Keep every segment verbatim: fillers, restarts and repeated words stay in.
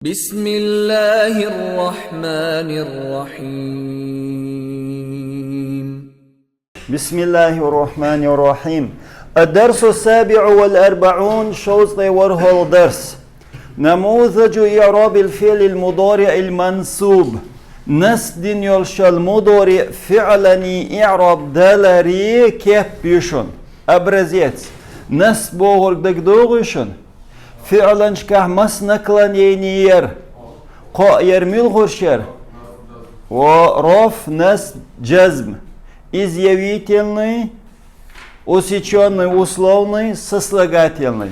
بسم الله الرحمن الرحيم. بسم الله الرحمن الرحيم. الدرس السابع والأربعون, шовзткъе ворхӀалгӀа дарс. نموذج إعراب الفعل المضارع المنصوب. Насб дина йолча мудариӀ фиӀлана иӀраб далара кеп ю шун. Образец. Насб бохург дагадогӀий шун? ФиӀланашкахь маса наклонени яр? Кхоъ яр, муьлхарш яр? Ва роф, насб, джазм. Изъявительный, усечённый, условный, сослагательный.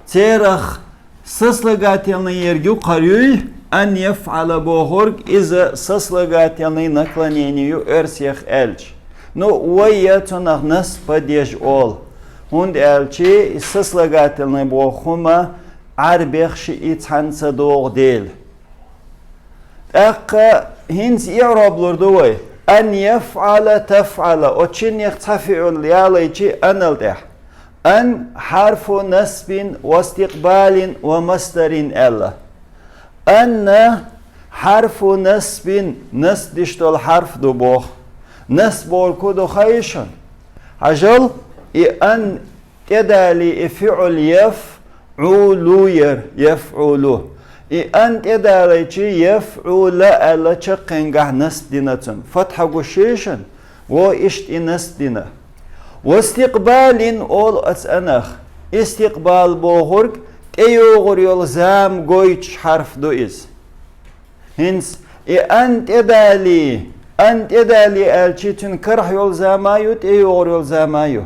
Церах сослагательный ерг юкъара юй, ан яфӀала бохург, иза сослагательный наклонени ю оьрсех аьлча. Ну, вай цунах насб деш оал. ХӀунда аьлча и сослагательный боху хӀума Ӏарбех шиъ цхьаьна ца догӀу дела. ТӀаккха хӀинца иӀроб лур ду вай. Ан яфӀала тафӀала. Оцу шиннех цхьа фиӀл ялайчи анал тӀехь. Ан хьарфу насбин ва истикъбалин ва масдарин аьлла. Анна хьарфу насбин, насб деш долу хьарф ду боху. Насб бохург хӀун ду хаий шуна? Хьажал, и ан тӀедалий и фиӀл яфӀулу яр, яфӀулу. И ан тӀедалайчи яфӀула аьлла чаккхенгахь насб дина цунна. Фатхьа гуш шишан, во иштта и насб дина. Ва истикъбалин олу оцу анах. Истикъбал бохург тӀейогӀур йолу зама гойтуш хьарф ду иза. ХӀинца и ан тӀедалий, ан тӀедалий аьлчи, цуьнан карахь йолу зама а ю, тӀейогӀур йолу зама а ю.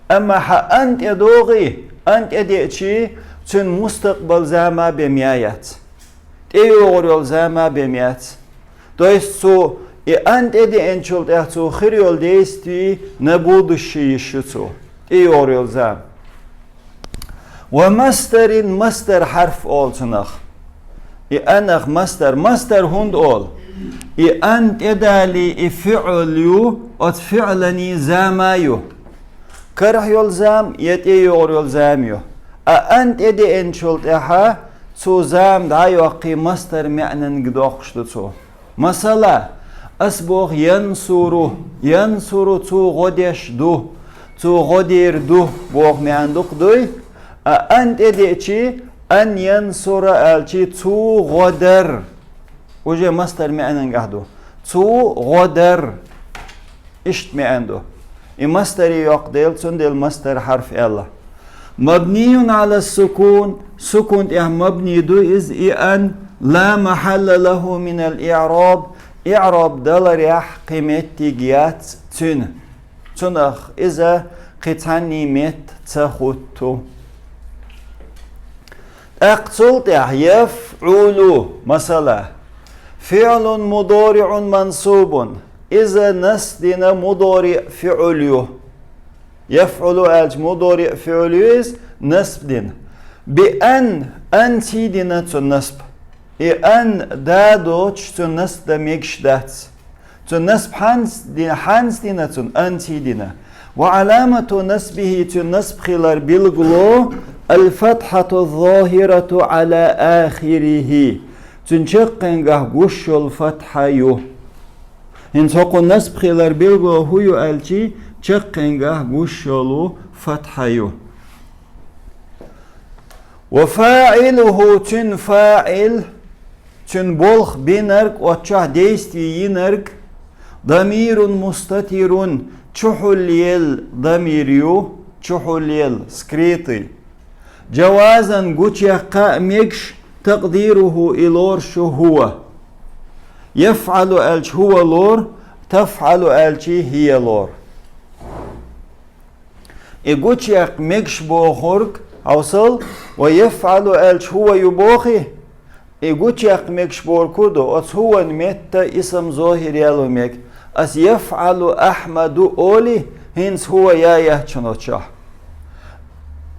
Амма хьан ан тӀедогӀий, ан тӀедеъчи, цуьнан мустакъбал зама бен ма яц. ТӀейогӀур йолу зама бен ма яц. То есть цо и ан тӀедеъначул тӀехь цо хир йолу действие на будущее йиш ю цо. ТӀейогӀур йолу зама. Ва масдарин, масдар хьарф олу цунах. И анах масдар. Масдар хӀунда олу? И ан тӀедалий и фиӀл ю, оцу фиӀлана зама ю. Карахь йолу зама я тӀейогӀур йолу зама ю. А ан тӀедеъначул тӀаьхьа цо зама дӀайоккхий масдар маьӀнанга доккхуш ду цо. Масала, ас боху янсуру, янсуру цо гӀо деш ду, цо гӀо дер ду боху маьӀна дукха дуй, а ан тӀедеъчи, ан янсура аьлчи, цо гӀо дар. Уже масдар маьӀнангахь ду. Цо гӀо дар. Иштта маьӀна ду. И масдаре йоккха дела, цундела масдар хьарф аьлла. Мабниюн ала сукун, сукун тӀехь мабни ду иза, и ан, ла махьалла лаху минал иъраб, иъраб даларехь кхин меттиг яц цуьнан. Цунах иза кхин цхьанний метта ца хутту. ТӀаккха цул тӀаьхьа яфӀулу, масала, фиълун мудориӀун мансубун, иза насб дина мудориъ фиъл ю. ЯфӀулу аьлча мудориъ фиъл ю иза, насб дина. Би ан, ан ций дина цу насб. И ан да доцуш цу насб дан мегаш дац. Цу насб хьанц ди-, хьанц дина цунна, ан ций дина. Ва аламату насбихи, цу насб хилар билгало, алфатхьату зохирату ала ахирихи. Цуьнан чаккхенгахь гуш йолу фатхьа ю. ХӀинца хӀокху насб хилар билгало хӀу ю аьлчи, чаккхенгахь гуш йолу фатхьа ю. Ва фаилуху, цуьнан фаил, цуьнан болх бинарг, оццахь действие йинарг, дамирун мустатирун, чухьулъелла дамир ю, чухьулъелла, скрытый. Джавазан гучуяккха а мегаш, такъдируху и лоруш ю хӀува. ЯфӀалу аьлча хӀува лору, тафӀалу аьлчи хӀия лору. И гучуяккха мегаш бохург, хьовсал, ва яфӀалу аьлча хӀува ю бохий? И гучуяккха мегаш бохург хӀун ду? Оцу хӀуван метта исам зохир яло мега. Ас яфӀалу Ахьмаду олий, хӀинца хӀува я яц шуна оццахь.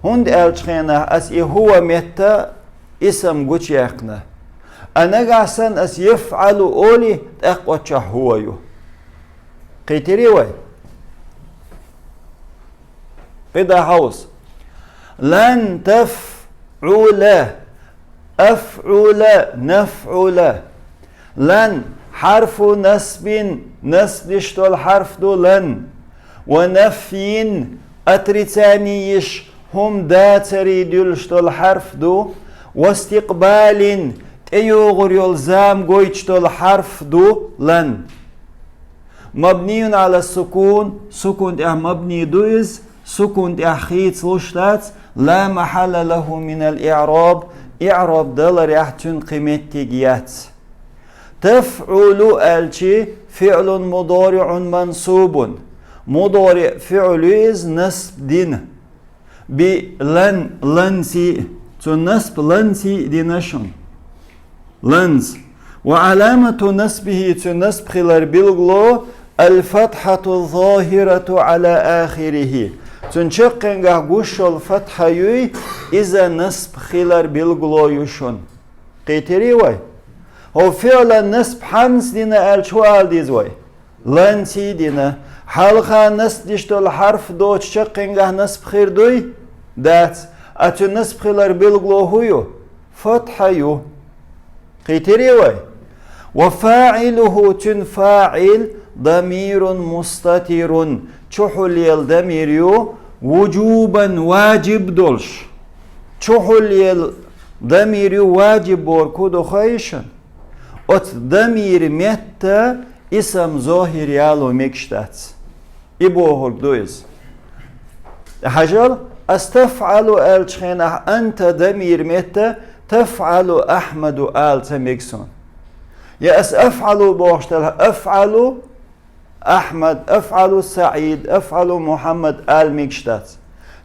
ХӀунда аьлча хенахь ас и хӀува метта исам гучуяьккхина. А нагахь санна ас яфӀалу олий, тӀаккха оццахь хӀува ю. Кхийтирий вай? КхидӀа хьовса. Лан тафӀула. أفعل، نفعل. لن حرف نصب, насб деш дола хьарф ду لن. ونفي, отрицание еш, хӀума дацаре дуьллуш дола хьарф ду. واستقبال, тӀейогӀур йолу зама гойтуш долу хьарф ду لن. مبني على السكون, сукун тӀехь мабни ду иза, сукун тӀехь хийцалуш дац, لا محل له من الإعراب, иӀроб даларехь цуьнан кхин меттиг яц. تفعل аьлча, فعل مضارع منصوب. МудориӀ фиӀл ю иза насб дина. بلن, لن сий, цуьнан насб لن сий дина шуна. لن. وعلامة نصبه, цуьнан насб хилар билгало, الفتحة الظاهرة على آخره. Цуьнан чаккхенгахь гуш йолу фатхьа юй, иза насб хилар билгало ю шуна. Кхийтирий вай? ХӀо فعلا насб хьанца дина аьлча хӀун ала деза вай? لن сий дина. Хьалха насб деш долу хьарф доцу чаккхенгахь насб хир дуй? Дац. А цуьнан насб хилар билгало хӀун ю? Фатхьа ю. Кхийтирий вай? وفاعله, цуьнан фаӀил, ضمير مستتر, чухьулъелла дамир ю, وجوبا, важиб долуш. Чухьулъелла дамир ю, важиб бохург хӀун ду хаий шуна? Оцу дамиран метта исм зохир яло мегаш дац. И бохург ду иза. Хьажал, ас تفعل аьллачу хенахь أنت дамиран метта تفعل أحمد ала ца мега суна. Я ас أفعل бохуш делахь, أفعل أحمد, أفعل سعيد, أفعل محمد ала мегаш дац.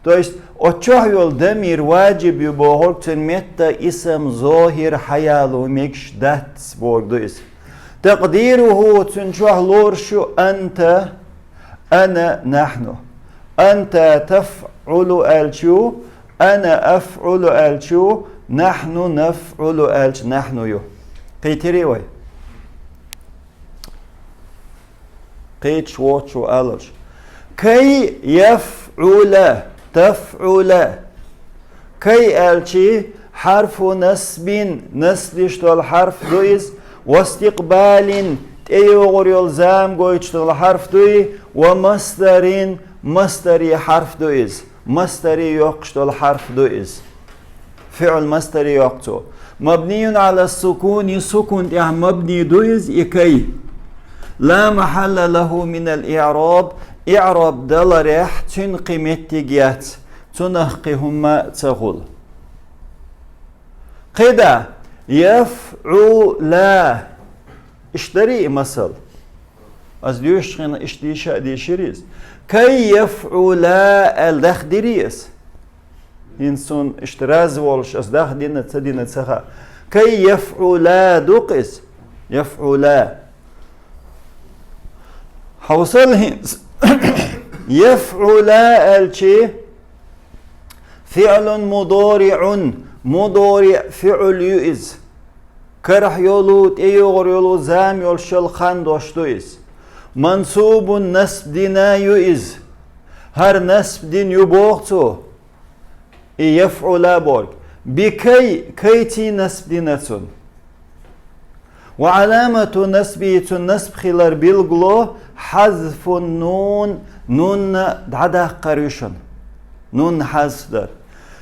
То есть, оцу чохь йолу дамир важиб ю бохург, цуьнан метта исм зохир хьаяло мегаш дац бохург ду иза. تقديره, цуьнан чохь лоруш ю أنت, أنا, نحن. أنت تفعل аьлча ю, أنا أفعل аьлча ю, نحن نفعل аьлча نحن ю. Кхийтирий вай? Кхечу воцчу алалш. كي يفعل, تفعل. كي аьлча, حرف نصب, насб деш долу хьарф ду иза, واستقبال, тӀейогӀур йолу зама гойтуш долу хьарф дуй, ومصدر, масдаре хьарф ду иза. Масдаре йоккхуш долу хьарф ду иза. ФиӀл масдаре йоккху цо. مبني على السكون, сукун тӀехь мабни ду иза, и كي. لا محل له من الإعراب, иӀроб даларехь цуьнан кхин меттиг яц, цунах кхин хӀумма ца хуьлу. КхидӀа, يفعلا. Иштта дарий и масал? Ас доьшучу хенахь иштта дийша а дийшира иза. كي يفعلا аьлла дахдирий ас? ХӀинца суна иштта раз волуш ас дахдина, ца дина ца хаьа. كي يفعلا ду-кх иза. يفعلا. Хьовсал хӀинца. يفعلا аьлча, فعل مضارع, мудориӀ фиӀл ю иза. Карахь йолу, тӀейогӀур йолу, зама йолуш йолу хан дош ду иза. منصوب, насб дина ю иза. ХӀара насб дина ю боху цо. И يفعلا бохург. بكي, كي-ций насб дина цунна. وعلامة نصبه, цуьнан насб хилар билгало, حذف النون, нун дӀадаккхар ю шуна. Нун хьазф дар.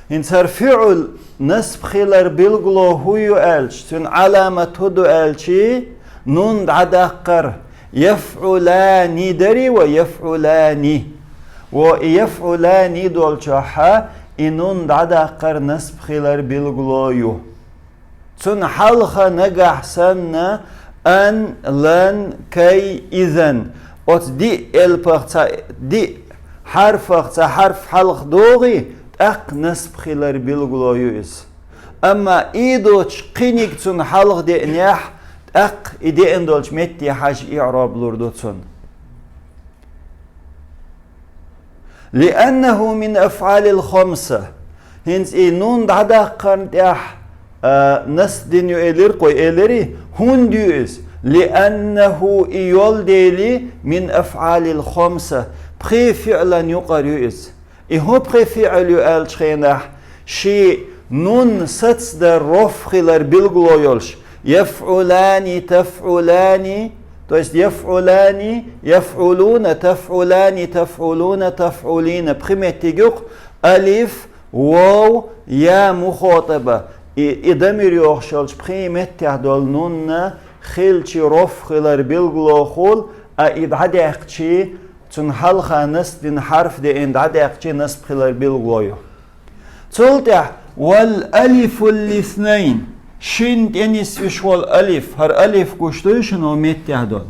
ХӀинца хӀара фиӀл насб хилар билгало хӀун ю аьлча, цуьнан Ӏаламат хӀун ду аьлча, нун дӀадаккхар. يفعلان дарий вай, يفعلان. Во и يفعلان долчохьа, и нун дӀадаккхар насб хилар билгало ю. Цунна хьалха нагахь санна أن, لن, كي, إذا, оцу диъ элпах цхьа диъ хьарфах цхьа хьарф хьалха догӀий, тӀаккха насб хилар билгало ю иза. Амма и доцуш кхиниг цунна хьалха деанехь, тӀаккха и деана долчу метте хьажа иӀроб лур ду цунна. لأنه من أفعال الخمسة. ХӀинца и нун дӀадаккхарна тӀехь, а, насб дина ю элира-кх вай, элирий? ХӀунда ю иза? لأنه и йолу дели من أفعال الخمسة. Пхи фиӀлан юкъара ю иза. И хӀун пхи фиӀл ю аьллачу хенахь, ши Нун сацдар рофӀ хилар билгало йолуш. Яфъулани, тафъулани, то есть яфъулани, яфъулуна, тафъулани, тафъулуна, тафъулина. Пхи меттиг юкъа алиф, вов, я мухатӀаба. И, и дамир йохуш йолчу пхи меттехь долу нунна хилчи рофӀ хилар билгало хуьлу, а и дӀадаьккхичи, цунна хьалха насб дина хьарф деана дӀадаьккхичи насб хилар билгало ю. Цул тӀаьхьа вал алифул лиснайн, шин тӀе нисвеш волу алиф, хӀара алиф гуш дуй шуна хӀокху меттехь долу?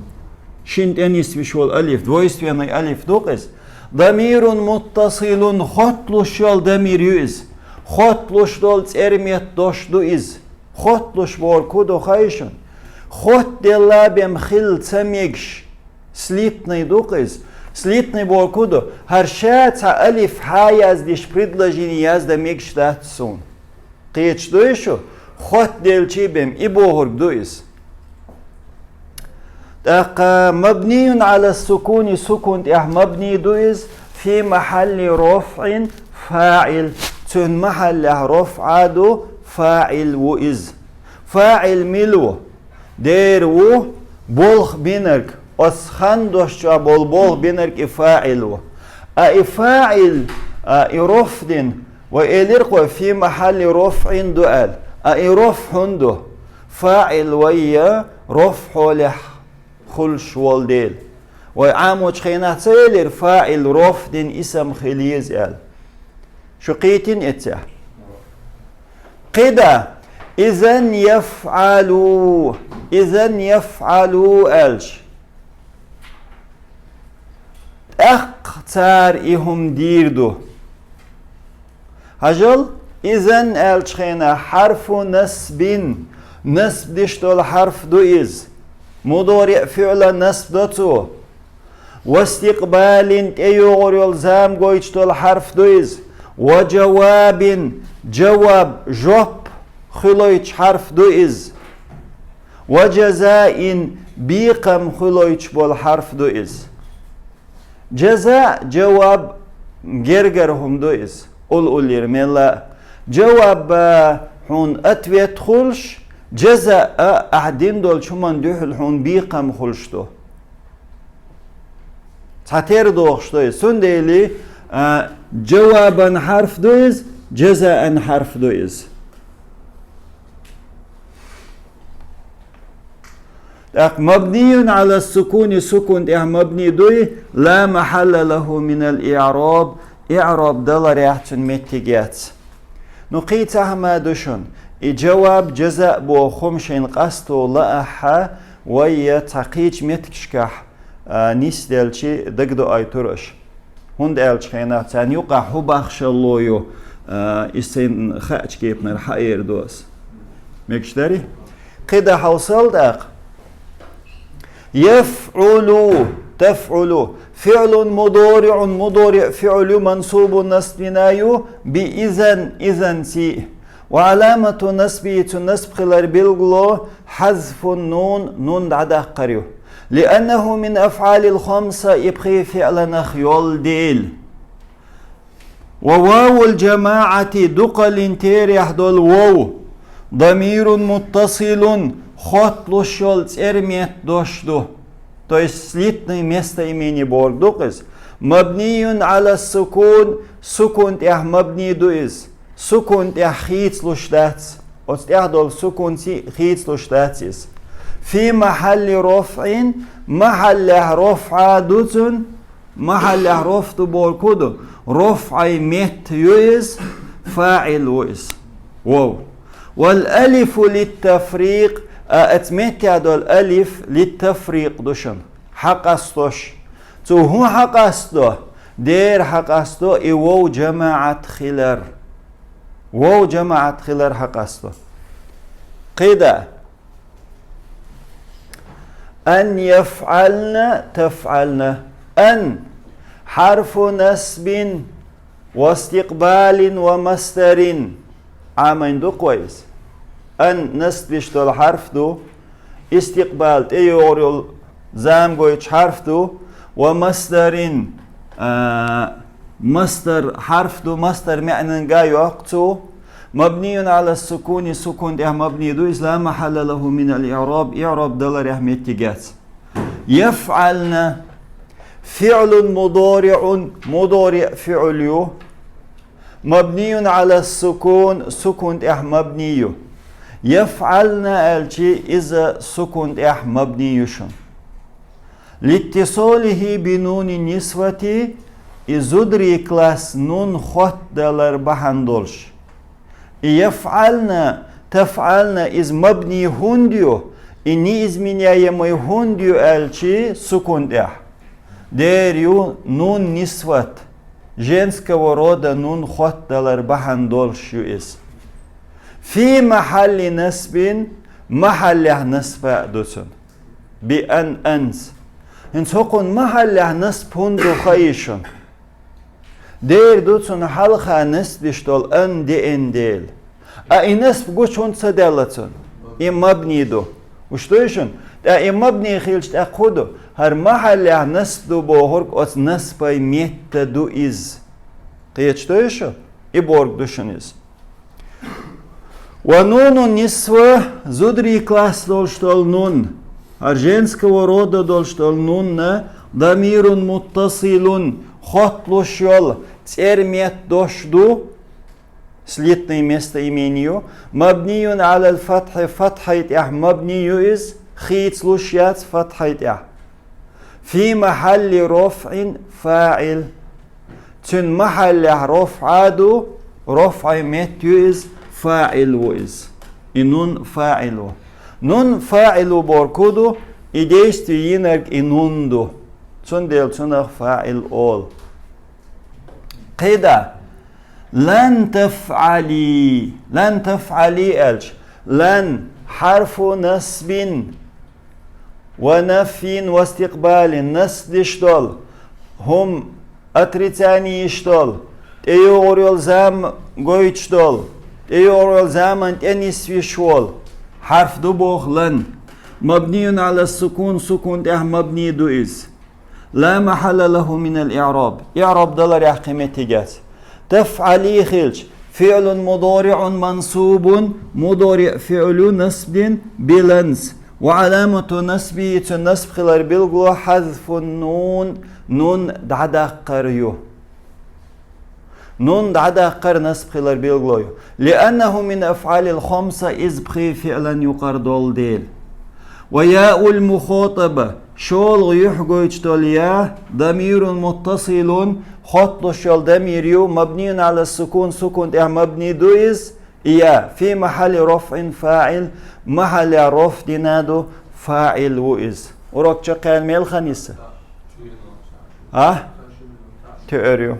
Шин тӀе нисвеш волу алиф, двойственный алиф ду-кх иза. Дамирун муттасилун, хотталуш йолу дамир ю иза. Хотталуш долу цӀерметта дош ду иза. Хотталуш бохург хӀун ду хаий шуна? Хоттаделла бен хила ца мегаш. Слитный ду-кх иза. Слитный бохург хӀун ду? ХӀара ша цхьа алиф хьа яздеш предложени яздан мегаш дац суна. Кхеташ дуй шу? Хоттаделчи бен, и бохург ду иза. ТӀаккха мабнийун Ӏала сукуни, сукун тӀехь мабни ду иза, фи махьалли рофӀин фаӀил. Цуьнан махьаллехь рофӀа ду, фаӀил ву иза. ФаӀил мила ву? Дера ву болх бинарг, оцу хан дош чохь болу болх бинарг и фаӀил ву. А и фаӀил, а, и рофӀ дина, вай элира кхо фи махьалли рофӀин ду аьлла. А и рофӀ хӀунда ду? ФаӀил вай я рофӀ хьолехь хуьлуш волу дела. Вай Ӏамочу хенахь ца элира фаӀил рофӀ дина исам хила еза аьлла. Шу кхийтина эццехь? КхидӀа, изан яфӀалу, изан яфӀалу аьлча, тӀаккха цара и хӀума дийр ду. Хьажал, изан аьллачу хенахь хьарфу насбин, насб деш долу хьарф ду иза. МудориӀ фиӀла насб до цо. Вастикъбалин, тӀейогӀур йолу зама гойтуш долу хьарф ду иза. Ва жавабин, жаваб, жоп, хуьлуьйтуш хьарф ду иза. Ва жазаин, бекхам хуьлуьйтуш болу хьарф ду иза. Жаза, жаваб, гергара хӀума ду иза. Ул-уллера мелла а. Жаваб а хьуна ответ хуьлуш, жаза а ахь дина долчу хӀуманна дуьхьал хьуна бекхам хуьлуш ду. Цхьатерра дохуш ду иза. Цундела, а, жавабан хьарф ду иза, жазаан хьарф ду иза. ТӀаккха мабнийун Ӏала сукуни, сукун тӀехь мабни дуй, ла махьалла лаху минал иъраб, иъраб даларехь цуьнан меттиг яц. Ну, кхин цхьа хӀума ду шуна, и жаваб, жаза боху хӀума шайна къасто лаахь, вай я цхьа кхечу меттигашкахь, а, нисделчи дагадоуьйтур аша. ХӀунда аьллачу хенахь царна юкъахь хӀун бахшалло ю, а, и сайн хаьачу кепанара хьаэр ду ас. Мегаш дарий? КхидӀа хьовсал тӀаккха. ЯфӀулу, тафӀулу. ФиӀлун мудориӀун, мудориӀ фиӀл ю, мансубун, насб дина ю, би изан, изан сий. Ва Ӏаламату насбихи, цуьнан насб хилар билгало, хьазфун нун, нун дӀадаккхар ю. Лианнаху мин афӀалил хамса, и пхи фиӀланах йолу дела. Ва вавул жамаӀати, дукхаллин терехь долу вов, дамирун муттасилун, хотталуш йолу цӀерметта дош ду. То есть слитный местоимение бохург ду-кх иза. Мабнийун Ӏала сукун, сукун тӀехь мабни ду иза. Сукун тӀехь хийцалуш дац. Оцу тӀехь долу сукунций хийцалуш дац иза. Фи махьалли рофӀин, махьаллехь рофӀа ду цуьнан, махьаллехь рофӀ ду бохург хӀун ду? РофӀай метта ю иза, фаӀил ву иза. Вов. Вал алифу литтафрикъ, а, оцу меттехь долу алиф литтафрикъ ду шуна. Хьакъастуш. Цо хӀун хьакъасто? Дера хьакъасто и вов жамаӀат хилар. Вов жамаӀат хилар хьакъасто. КхидӀа. Ан яфӀална, тафӀална. Ан хьарфу насбин ва истикъбалин ва масдарин. Ӏамийна ду-кх вай иза. Ан насб деш долу хьарф ду, истикъбал тӀейогӀур йолу зама гойтуш хьарф ду, ва масдарин, а, масдар хьарф ду, масдар маьӀнанга йоккху цо. مبني على السكون, сукун тӀехь мабни ду, иза لا محل له من الإعراب, иъраб даларехь меттиг яц. يفعلن, فعل مضارع, мудариъ фиъл ю, مبني على السكون, сукун тӀехь мабни ю. يفعلن аьлчи, иза сукун тӀехь мабни ю шун. لاتصاله بنون النسوة, и зударий класс нун хоттадалар бахьана долуш. И يفعلن, تفعلن, иза мабни хӀунда ю, и неизменяемый хӀунда ю аьлчи, сукун тӀехь. Дера ю нун нисват, женского рода нун хоттадалар бахьана долуш ю иза. في محل نصب, махьаллехь насба ду цунна. بأن أنصب. ХӀинца хӀокхунна махьаллехь насб хӀунда ду хаий шуна? Дера ду цунна хьалха насб деш долу أن деана дела. А и насб гучу хӀунда ца даьлла цунна? И мабни ду. Уьш дуй шуна? ТӀаккха и мабни хилча тӀаккха хӀун ду? ХӀара махьаллехь насб ду бохург оцу насбай метта ду иза. Кхеташ дуй шу? И бохург ду шуна иза. ونون النسوة, зударий класс долуш долу нун, хӀара женского рода долуш долу нунна, ضمير متصل, хотталуш йолу цӀерметта дош ду, слитный местоимени ю, مبني على الفتح, фатхьай тӀехь мабни ю иза, хийцалуш яц фатхьай тӀехь. في محل رفع فاعل. Цуьнан махьаллехь рафӀа ду, рафӀай метта ю иза, фаӀил ву иза. И нун фаӀил ву. Нун фаӀил ву бохург хӀун ду, и действие йинарг и нун ду. Цундела цунах фаӀил олу. КхидӀа. لن تفعلي. لن تفعلي аьлча. لن حرف نصب ونفي واستقبال, насб деш долу, хӀума отрицание йиш долу, тӀейогӀур йолу зама гойтуш долу, тӀейогӀур йолу заман тӀе нисвеш волу хьарф ду боху لن. مبني على السكون, сукун тӀехь мабни ду иза. لا محل له من الإعراب. ИӀраб даларехь кхин меттиг яц. تفعلي хилча, فعل مضارع منصوب, мудариъ фиъл ю насб дина, بلن. وعلامة نصبه, цуьнан насб хилар билгало, حذف النون, нун дӀадаккхар ю. Нун дӀадаккхар насб хилар билгало ю. لأنه من الأفعال الخمسة, иза пхи фиълан юкъара долу дела. وياء المخاطبة, шолгӀа юьхь гойтуш долу я, ضمير متصل, хотталуш йолу дамир ю, مبني على السكون, сукун тӀехь мабни ду иза, и я, في محل رفع فاعل, махьаллехь рафӀ дина ду, фаӀил ву иза. Урок чекхъяьлла мел хан йисса? А? Туьар ю.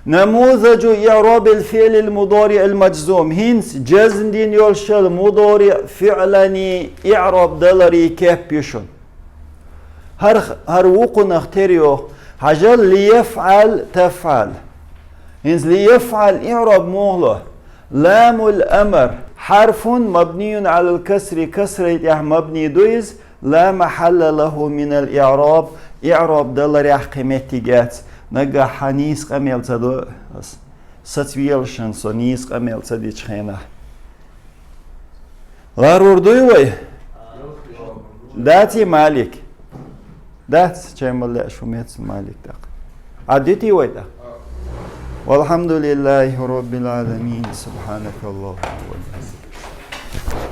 نموذج إعراب الفعل المضارع المجزوم. ХӀинца жазм дина йолуш йолу мудариъ фиълан иӀраб даларан кеп ю шуна. ХӀара, хӀара вукхунах тера йоху. Хьажал, ليفعل تفعل. ХӀинца ليفعل иӀраб муха ло? لام الأمر حرف مبني على الكسر, касрай тӀехь мабни ду иза, لا محل له من الإعراب, иӀраб даларехь кхин меттиг яц. Нагахь хьан нийса къамел ца до ас. Сацвелашан со нийса къамел ца дечу хенахь. ЛарвӀур дуй вай? Даций, Малик? Дац, чай ма лаьа шу меца, Малик, тӀаккха. А дитий вай тӀаккха? والحمد لله رب العالمين. سبحانك اللهم وبحمدك.